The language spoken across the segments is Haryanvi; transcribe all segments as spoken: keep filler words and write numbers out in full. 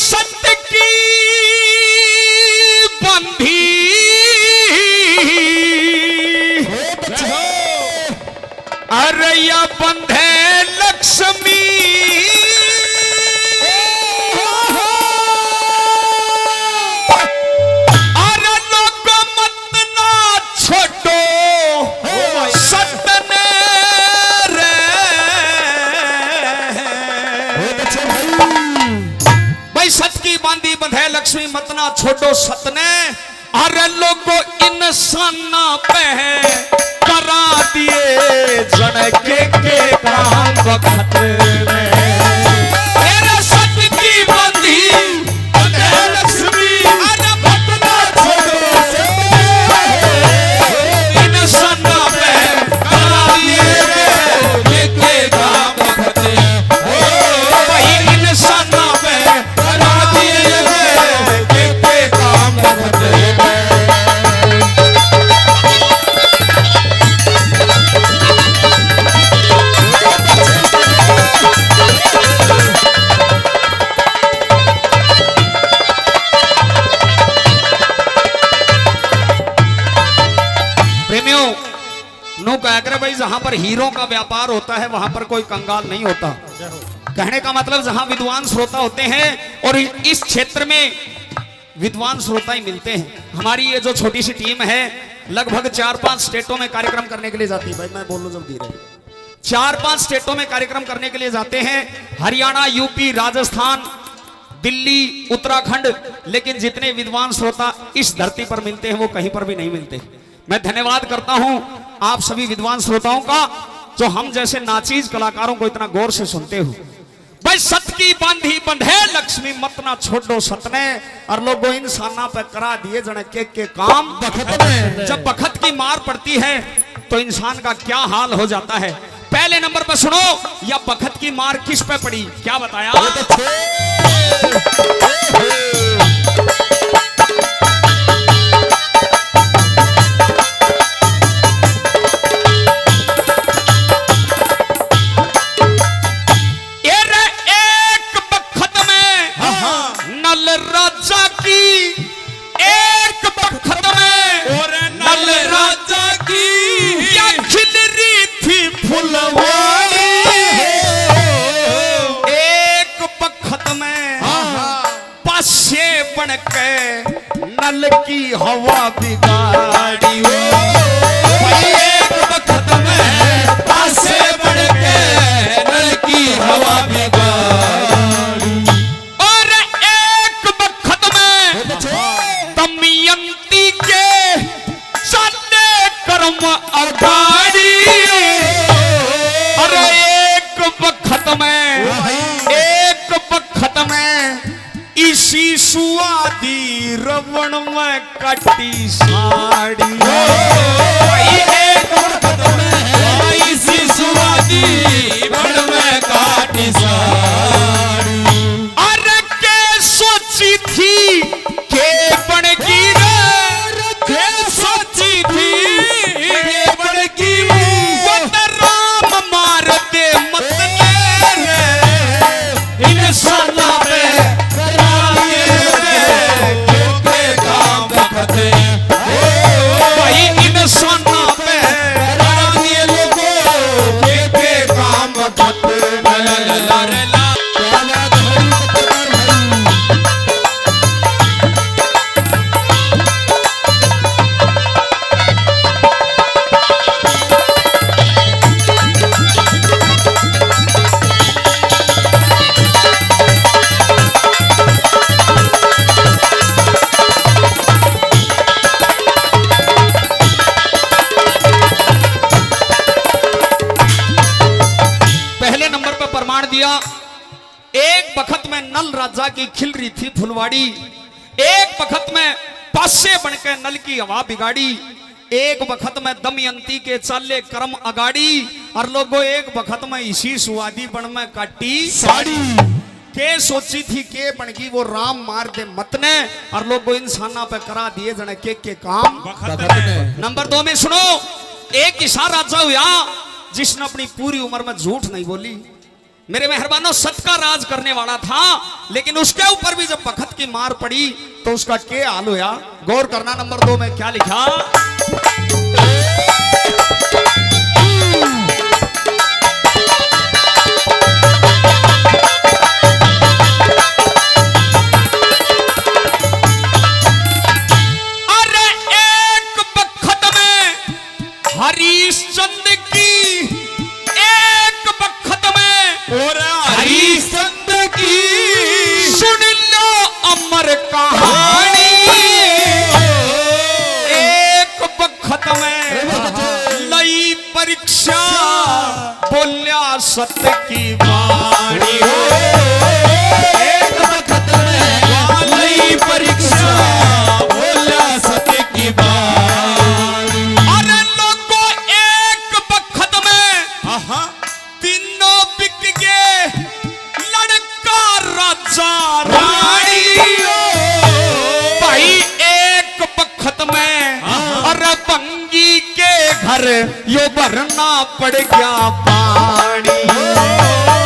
सत की बंधी, अरे या बंधे लक्ष्मी। अरे लोग मत ना छोड़ो सत ने रे। भाई, सत की बांधी बंधे लक्ष्मी, मत ना छोड़ो सत ने। अरे लोगो, इंसाना पे करा दिए जन के, के काम बखत में। तेरा सत की बांधी बंधे लक्ष्मी, अरे मत ना छोड़ो सत ने। इंसाना पे करा दिए जन के, के काम बखत में। ओ भाई, इंसाना पे प्रेमियों, नू कहा करे भाई, जहां पर हीरों का व्यापार होता है, वहां पर कोई कंगाल नहीं होता। कहने का मतलब, जहां विद्वान श्रोता होते हैं और इस क्षेत्र में विद्वान श्रोता ही मिलते हैं। हमारी ये जो छोटी सी टीम है, लगभग चार पांच स्टेटों में कार्यक्रम करने के लिए जाती है। भाई, मैं बोलूं जब धीरे, चार पांच स्टेटों में कार्यक्रम करने के लिए जाते हैं, हरियाणा, यूपी, राजस्थान, दिल्ली, उत्तराखंड, लेकिन जितने विद्वान श्रोता इस धरती पर मिलते हैं, वो कहीं पर भी नहीं मिलते। मैं धन्यवाद करता हूं आप सभी विद्वान श्रोताओं का, जो हम जैसे नाचीज कलाकारों को इतना गौर से सुनते हो। भाई, सत की बांधी बंधे लक्ष्मी, मत ना छोड़ो सत ने। और लोगों, इंसाना पे करा दिए जने के, के काम बखत में। जब बखत की मार पड़ती है, तो इंसान का क्या हाल हो जाता है। पहले नंबर पर सुनो, या बखत की मार किस पे पड़ी, क्या बताया? ए रे, एक बखत में हाँ, हाँ। नल राजा की, एक बखत में और नल राजा की या खिल रही थी फुलवारी। एक बखत में हाँ, हाँ। पासे बन के नल की हवा बिगाड़ी हो। भाई, एक बखत में पासे बन के नल की हवा बिगाड़ी। और एक बखत में दमयंती के चाले कर्म अगाड़ी। अरे एक बखत में, एक बखत में इसी सुआदी रवण में काटी साड़ी। भाई, एक बखत में इसी सुआदी रवण में काटी साड़ी। अरे के सोची थी, के बन गई रे, के सोची थी, के बन गई। वो तो राम मार दे मत ले रे। इंसाना पे करा दिए रे, के काम बखत। ओ भाई, इंसाना पे करा दिए लोगों, के काम बखत। ला, ला, ला, ला, ला। पहले नंबर पर प्रमाण दिया। एक बखत में नल राजा की खिल रही थी फुलवाड़ी, एक बखत में पासे बन के नल की हवा बिगाड़ी, एक बखत में दमयंती के चाले कर्म अगाड़ी, और लोगो, एक बखत में इसी सुआदी बन में काटी साड़ी। के सोची थी, के बन गई वो राम मार दे मत ने, और लोगो, इंसाना पे करा दिए जने के, के काम बखत ने। नंबर दो में सुनो, एक ऐसा राजा हुआ जिसने अपनी पूरी उम्र में झूठ नहीं बोली। मेरे मेहरबानों, सत का राज करने वाला था, लेकिन उसके ऊपर भी जब बखत की मार पड़ी तो उसका क्या हाल होया, गौर करना। नंबर दो में क्या लिखा? अरे, एक बखत में हरिश्चंद की, एक बखत में और हरिश्चंद की, सुन लो अमर कहानी। एक बखत में लई परीक्षा, बोल्या सत की बाणी हो। एक बखत में लई परीक्षा, बोल्या सत की बाणी। अरे लोगों, एक बखत में आहा। तीनों बिक गए, लड़का राजा रानी। भाई, एक बखत में, हाँ। अरे भंगी के घर यो भरना पड़ गया पानी।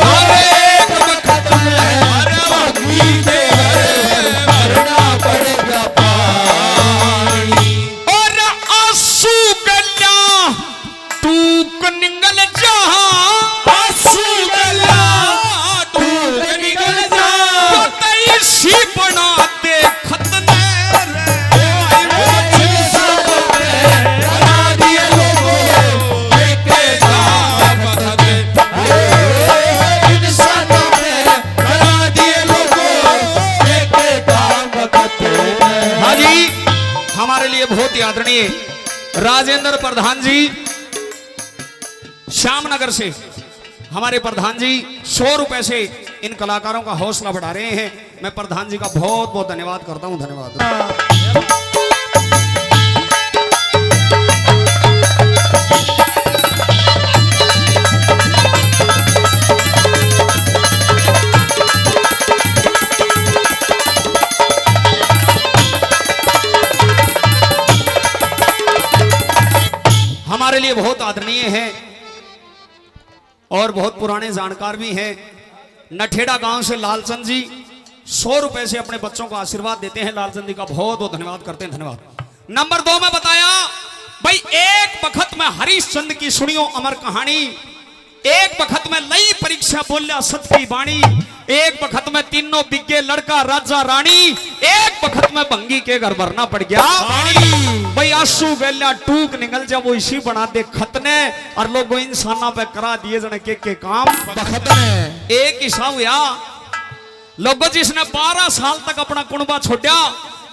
अरे एक बखत में, अरे भंगी के घर भरना पड़ गया पानी। और आंसू गल्या टूक निकल जा, आंसू गल्या टूक निकल जा। तो तैसी बना दे खतने रे। हाँ जी, हमारे लिए बहुत ही आदरणीय राजेंद्र प्रधान जी, श्यामनगर से हमारे प्रधान जी सौ रुपए से इन कलाकारों का हौसला बढ़ा रहे हैं। मैं प्रधान जी का बहुत बहुत धन्यवाद करता हूं। धन्यवाद। हमारे लिए बहुत आदरणीय है और बहुत पुराने जानकार भी हैं। नठेड़ा गांव से लालचंद जी सौ रुपए से अपने बच्चों को आशीर्वाद देते हैं। लालचंद जी का बहुत बहुत धन्यवाद करते हैं। धन्यवाद। नंबर दो में बताया भाई, एक बखत में हरिश्चंद की सुनियो अमर कहानी, एक बखत में लई परीक्षा बोल्या सत की बाणी, एक बखत में तीनों बिग्गे लड़का राजा रानी, एक बखत में भंगी के घर भरना पड़ गया पानी। भाई आंसू गैल्या टूक निकल जा, वो इसी बना दे खतने, और लोगों इंसाना पे करा दिए जने के के काम बखत ने। एक हिस्सा हुआ लोगों, जिसने बारह साल तक अपना कुणबा छोड़ा,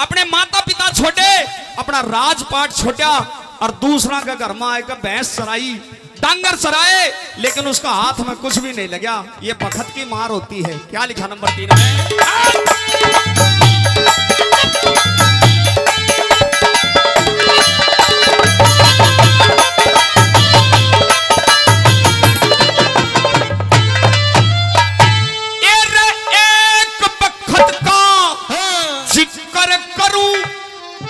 अपने माता पिता छोड़े, अपना राजपाट छोड़ा और दूसरा के घर में आकर भैंस चराई, डांगर चराए, लेकिन उसका हाथ में कुछ भी नहीं लगा। ये बखत की मार होती है। क्या लिखा नंबर तीन में? ए रे, एक बखत का जिक्र करूं,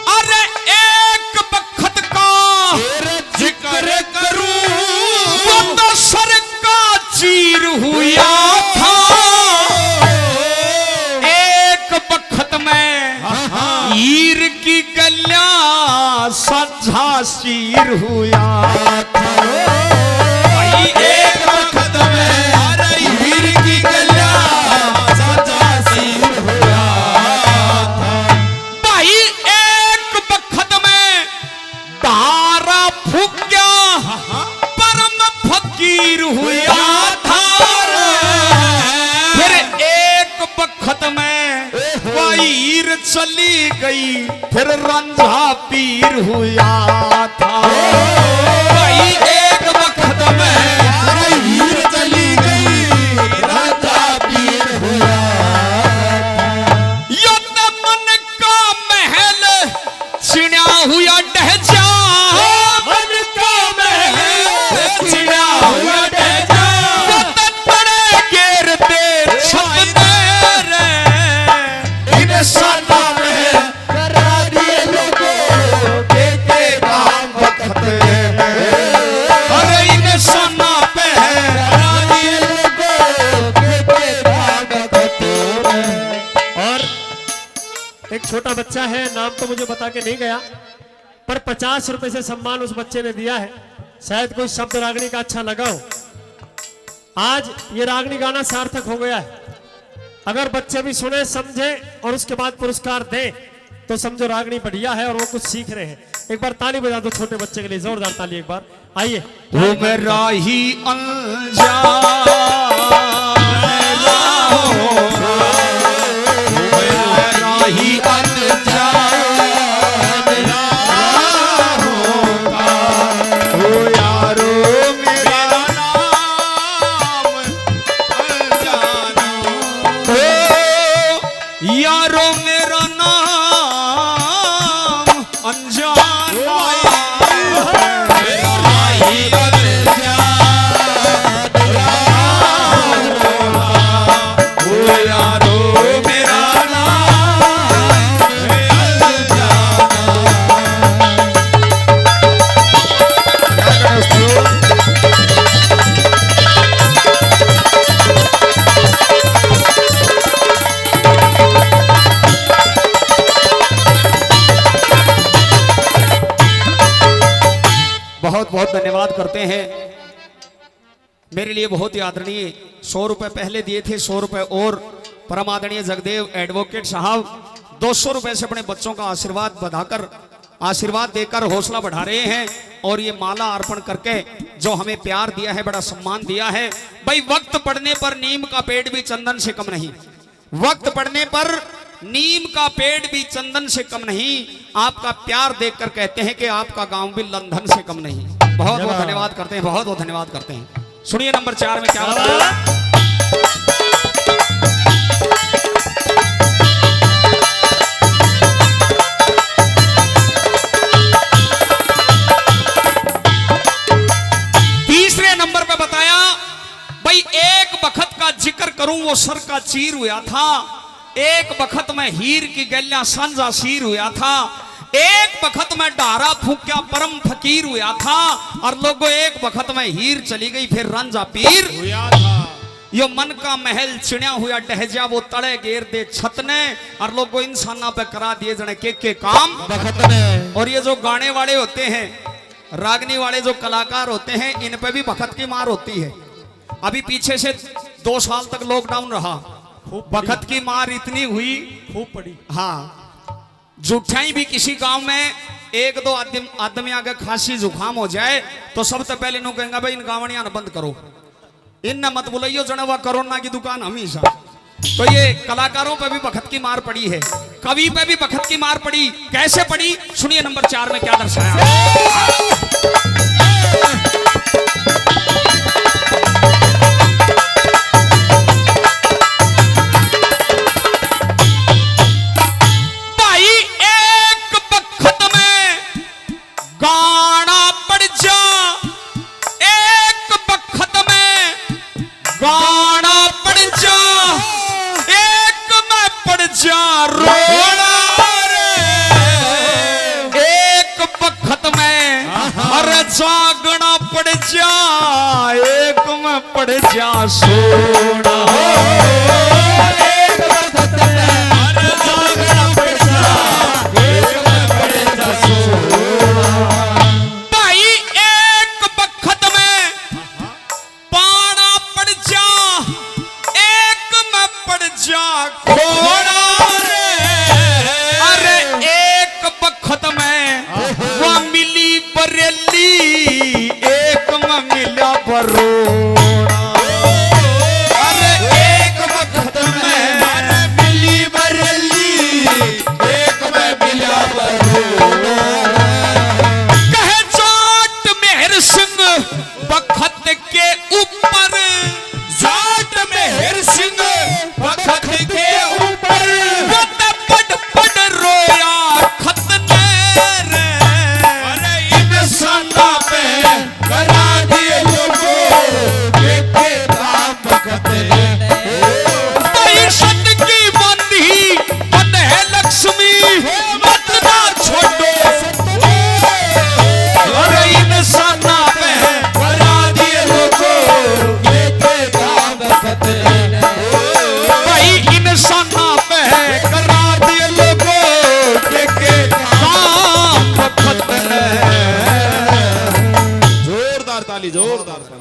अरे एक बखत का जिक्र करूं, वो तो सर का चीर हुआ था। एक बखत में हीर की गल्या साझा चीर हुआ था। भाई एक बखत में हीर की गल्या साझा चीर हुआ था। भाई एक बखत में धारा फूक्या, परम फकीर हुआ था। फिर एक बखत में हीर चली गई, फिर रांझा पीर हुआ था। भाई एक बखत में हीर चली गई, रांझा पीर हुआ था। यो तो मन का महल चिणा हुआ ढह जा, मन का महल चिणा हुआ ढह जा। वो तो तड़े गेर दे छत दे रे, इंसाना में करा दिए लोगों के के काम बखत ने। अरे इंसाना एक छोटा बच्चा है, नाम तो मुझे बता के नहीं गया, पर पचास रुपए से सम्मान उस बच्चे ने दिया है। शायद कोई शब्द रागनी का अच्छा लगा हो। आज ये रागनी गाना सार्थक हो गया है। अगर बच्चे भी सुने, समझे और उसके बाद पुरस्कार दें, तो समझो रागनी बढ़िया है और वो कुछ सीख रहे हैं। एक बार ताली बजा दो छोटे बच्चे के लिए, जोरदार ताली एक बार। आइए। वो मेरा ही अनजान राहों का, वो मेरा ही अनजान राहों का, ओ यारो मेरा नाम अनजान, ओ यारो मेरा नाम अनजान। बहुत बहुत धन्यवाद करते हैं। मेरे लिए बहुत ही आदरणीय, सौ रुपए पहले दिए थे, सौ रुपए और। परम आदरणीय जगदेव एडवोकेट साहब दो सौ रुपए से अपने बच्चों का आशीर्वाद बढ़ाकर, आशीर्वाद देकर हौसला बढ़ा रहे हैं। और ये माला अर्पण करके जो हमें प्यार दिया है, बड़ा सम्मान दिया है। भाई, वक्त पड़ने पर नीम का पेड़ भी चंदन से कम नहीं। वक्त पड़ने पर नीम का पेड़ भी चंदन से कम नहीं। आपका प्यार देखकर कहते हैं कि आपका गांव भी लंदन से कम नहीं। बहुत बहुत धन्यवाद करते हैं, बहुत बहुत धन्यवाद करते हैं। सुनिए नंबर चार में क्या बताया। तीसरे नंबर पे बताया भाई, एक बखत का जिक्र करूं, वो सर का चीर हुआ था। एक बखत मैं हीर की गैल्या सांझा सीर हुआ था। एक बखत मैं ढारा फूक्या परम फकीर हुआ था। और लोगो, एक बखत मैं हीर चली गई, फिर रांझा पीर हुआ था। यो मन का महल चिण्या हुआ ढह जा, वो तले गेर दे छत ने। और लोगो, इंसाना पे करा दिए जने के के काम बखत ने। और ये जो गाने वाले होते हैं, रागनी वाले जो कलाकार होते हैं, इन पे भी बखत की मार होती है। अभी पीछे से दो साल तक लॉकडाउन रहा, खूब पड़ी। बखत की मार इतनी हुई। खूब पड़ी। हाँ, झूठा ही भी किसी गांव में एक दो आदम-, आदमी आगे खांसी जुकाम हो जाए, तो सबसे पहले नु कहेंगे, "भाई, इन गावणिया ने बंद करो, इनने मत बुलाइयो, जने वा कोरोना की दुकान हम ही सा।" तो ये कलाकारों पे भी बखत की मार पड़ी है, कवि पे भी बखत की मार पड़ी। कैसे पड़ी, सुनिए नंबर चार में क्या दर्शाया। भाई, एक बखत में गाना पड़ जा, एक बखत में गाना पड़ जा, एक में पड़ जा रोना रे। एक बखत में, अरे, जागना पड़ जा, एक में पड़ जा सोना। एक बखत में, अरे, जागना पड़ जा, एक में पड़ जा सोना। भाई, एक बखत में पाना पड़ जा, एक में पड़ जा खोड़ा रे। अरे, एक बखत में वो मिली बरेली, एक में मिला बरोड़ा। अरे, एक बखत ताली जोरदार ताली।